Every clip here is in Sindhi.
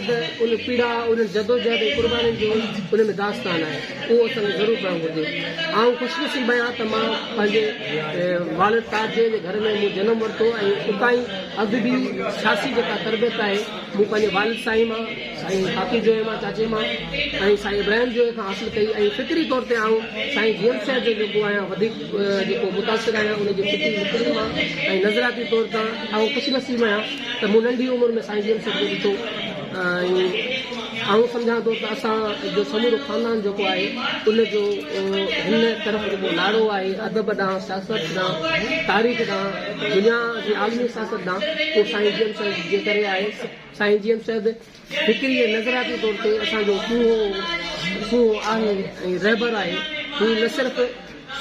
درد، ان پيڙا، انهن جدوجهد ۽ قربانين جو ان ۾ داستان آهي، اهو اسان کي ضرور پڙهڻ گهرجي. آئون خوش نصيب آهيان ته مان پنهنجي والد تاج جويي جي گهر ۾ مون جنم ورتو ۽ اتان ئي ادبي سياسي جيڪا تربيت آهي مون پنهنجي والد سائين مان، سائين خاڪي جويي مان، چاچي مان ۽ سائين ابراهيم جويي کان حاصل ڪئي ۽ فڪري طور تي آئون سائين جي ايم سيد جو جيڪو آهيان وڌيڪ جيڪو متاثر آهيان ان جي فڪري نڪري مان ۽ نظرياتي طور تان آئون خوش نصيب آهيان ته مون ننڍي عمر ۾ سائين جي ايم سيد کي ڏٺو ۽ آئون سمجهان ٿو ته اسان جو سمورو خاندان جيڪو آهي ان جو هن طرف جيڪو لاڙو آهي ادب ڏانهن، سياست ڏانهن، تاريخ ڏانهن، دنيا جي عالمي سياست ڏانهن اهو سائين جي ايم سيد جي ڪري آهي. سائين جي ايم سيد فڪري ۽ نظرياتي طور تي اسان جو سونهون سونهون آهي ۽ رهبر آهي. هو نه صرف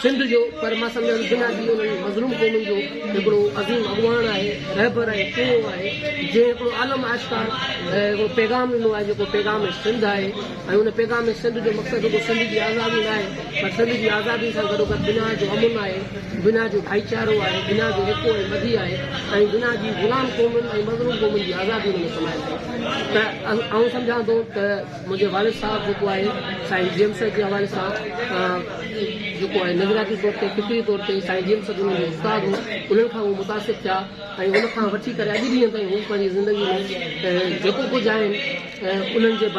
سنڌ جو پر مان سمجهان ٿو دنيا جي انهن مظلوم قومن جو هڪڙو عظيم اڳواڻ آهي، رهبر ۽ سونهون آهي، جنهن هڪڙو عالم آشڪار هڪڙو پيغام ڏنو آهي جيڪو پيغام سنڌ آهي ۽ ان پيغام سنڌ جو مقصد رڳو سنڌ جي آزادي ناهي پر سنڌ جي آزادي سان گڏوگڏ دنيا جو امن آهي. دنيا جو ڀائيچارو آهي، دنيا جو ايڪو ۽ ٻڌي آهي ۽ دنيا جي غلام قومن ۽ مظلوم قومن جي آزادي ان ۾ سمايل آهي ته آئون سمجهان ٿو ته منهنجي والد صاحب جيڪو آهي سائين جي ايم سيد جي حوالي سان جيڪو آهي نظرياتي طور تي فڪري طور تي سائين جي ايم سيد انهن جو استاد هو انهن کان هو متاثر ٿيا ۽ ان کان وٺي ڪري اڄ ڏينهن تائين هو پنهنجي زندگي ۾ جيڪو ڪجهه آهن انهن جي.